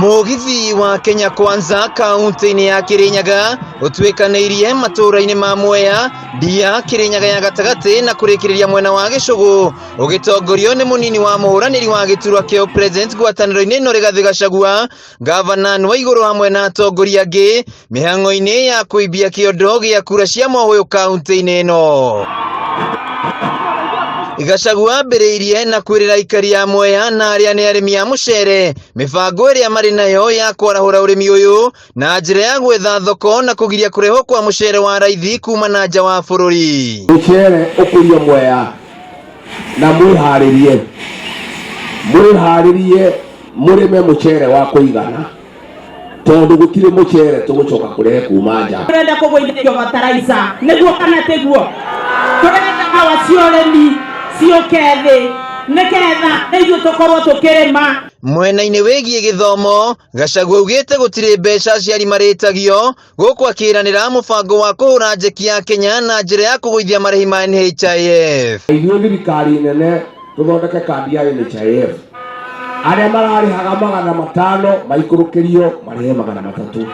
Mũgithi wa Kenya Kwanza kaunti-inĩ ya Kirinyaga ũtuĩkanĩirie matũũra-inĩ ma Mwea, Ndia, Kirinyaga ya gatagatĩ na kũrĩkĩrĩria mwena wa Gĩcũgũ ũgĩtongorio nĩ mũnini wa mũhũranĩri wa gĩturwa kĩa president ngwatanĩro-inĩ ĩno Rigathĩ Gachagua, ngavana Anne Waigũrũ hamwe na atongoria angĩ mĩhang'o-inĩ ya kũimbia kĩondo gĩa kura cia mohũyũ kaunti-inĩ ĩno. Gachagua ambĩrĩirie na kwĩrĩra aikari a Mwea na arĩa nĩ arĩmi a mũcere mĩbango ĩrĩa marĩ nayo ya kwarahũra ũrĩmi ũyũ na njĩra ya gwetha thoko na kũgiria kũrehwo kwa mũcere wa raithi kuma na nja wa bũrũri. Mũcere ũkũrio Mwea na mwĩharĩrie, mwĩharĩrie mũrĩme mũcere wa kũigana tondũ gũtirĩ mũcere tũgũcoka kũrehe kuma nja. Tũrenda kũgũithĩrio bataraica nĩguo kana tiguo? Tũrenda ndawa cia ũrĩmi ciũke thĩ nĩgetha ithuĩ tũkorwo tũkĩrĩma. Mwena-inĩ wĩgiĩ gĩthomo, Gachagua augĩte gũtirĩ mbeca aciari marĩtagio, gũkũ akĩranĩra mũbango wa kũhũra njeki ya Kenya na njĩra ya kũgũithia marĩhi ma NHIF. Ithuĩ thirikari nene tũthondeke kandi ya NHIF, arĩa mararĩhaga 500 maikũrũkĩrio marĩhe 300,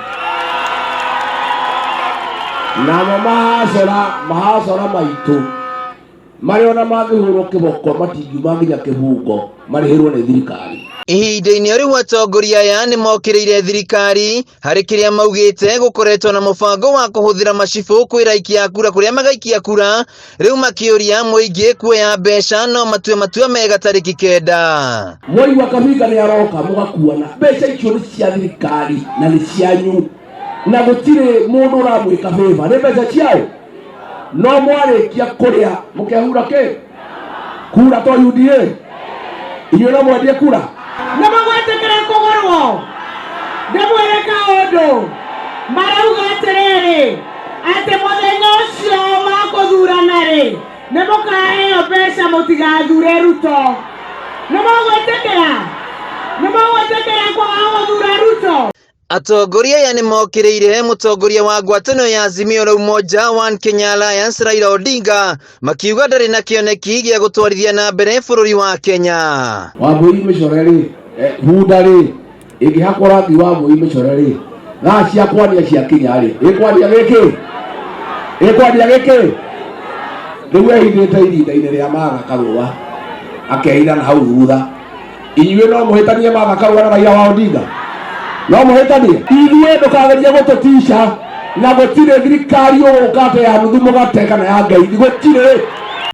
namo mahacora maitũ marĩa ona mangĩhũrwo kĩboko matingiuma nginya kĩbungo marĩhĩrwo nĩ thirikari. Ihinda-inĩ o rĩu atongoria aya nĩ mokĩrĩire thirikari harĩ kĩrĩa maugĩte gũkoretwo na mũbango wa kũhũthĩra macibũ kwĩra aikia a kura kũrĩa magaikia kura, rĩu makĩũria mũingĩ kuoya mbeca no matue matua mega tarĩki 9. Mwaigua Kabinga nĩ aroka mũgakuana, mbeca icio nĩ cia thirikari na nĩ cianyu na gũtirĩ mũndũ ũramwĩka favor, nĩ mbeca ciao. No mwarĩkia kũrĩa mũkehura kĩ kura to UDA, inyuĩ no mwendie kura. Nĩ mũgwĩtĩkĩra kũgũrwo? Ndĩmwĩre kaũndũ, marauga atĩrĩrĩ, atĩ mũthenya ũcio wa kũthurana rĩ, nĩ mũkaheo mbeca mũtigathure Ruto. Nĩ mũgwĩtĩkĩra? Nĩ mũgwĩtĩkĩra kwaga gũthura Ruto? Atongoria aya nĩ mokĩrĩire mũtongoria wa ngwatanĩro ya Azimio la Umoja One Kenya Alliance Raila Odinga makiuga ndarĩ na kĩoneki gĩa gũtwarithia na mbere bũrũri wa Kenya. Wambũi mĩcore rĩ, bunda rĩ, ĩngĩhakwo rangi wa mbũi mĩcore rĩ, thaa cia kwania ciakinya rĩ, ĩkwania gĩkĩ? Ĩkwania gĩkĩ? Rĩu ehithĩte irinda-inĩ rĩa Martha Karũa, akehitha na hau thutha. Inyuĩ no mũhĩtanie Martha Karũa na Raila wa Odinga? No mũhĩtanie? Ithuĩ ndũkagerie gũtũtica, na gũtirĩ thirikari ũgũka atĩ ya nuthu mũgate kana ya ngeithi, gũtirĩ.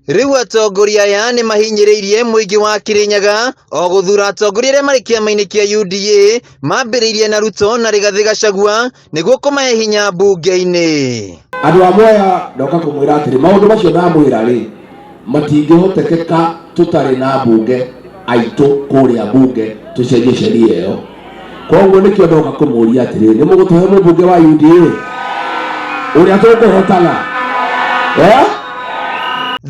Rĩu atongoria aya nĩ mahinyĩrĩirie mũingĩ wa Kirinyaga o gũthura atongoria arĩa marĩ kĩama-inĩ kĩa UDA mambĩrĩirie na Ruto na Rigathĩ Gachagua nĩguo kũmahe hinya mbunge-inĩ. Andũ a Mwea ndoka kũmwĩra atĩrĩ, maũndũ macio ndamwĩra rĩ, matingĩhotekeka tũtarĩ na mbunge aitũ kũrĩa mbunge tũcenjie sheria ĩyo. Koguo nĩkĩo ndoka kũmũria atĩrĩ, nĩ mũgũtũhe mũmbunge wa UDA ũrĩa tũkũhotana?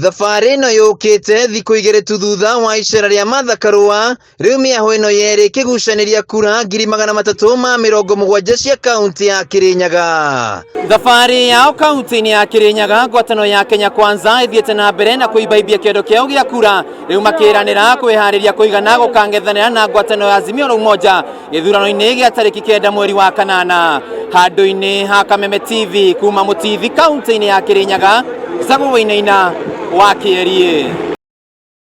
Thabarĩ ĩno yũkĩte thikũ igĩrĩ tu thutha wa icera rĩa Martha Karũa. Rĩu mĩahũ ĩno yerĩ ĩkĩgucanĩria kura 370,000 cia kaunti ya Kirinyaga. Thabarĩ yao kaunti-inĩ ya Kirinyaga, ngwatanĩro ya Kenya Kwanza ĩthiĩte na mbere na kũimbaimbia kĩondo kĩao gĩa kura, rĩu makĩranĩra kwĩharĩria kũigana gũkang'ethanĩra na ngwatanĩro ya Azimio la Umoja gĩthurano-inĩ gĩa tarĩki 9 mweri wa kanana. Handũ-inĩ ha Kameme TV kuma Mũtithi kaunti-inĩ ya Kirinyaga, Zagu Wainaina wa Kĩeriĩ.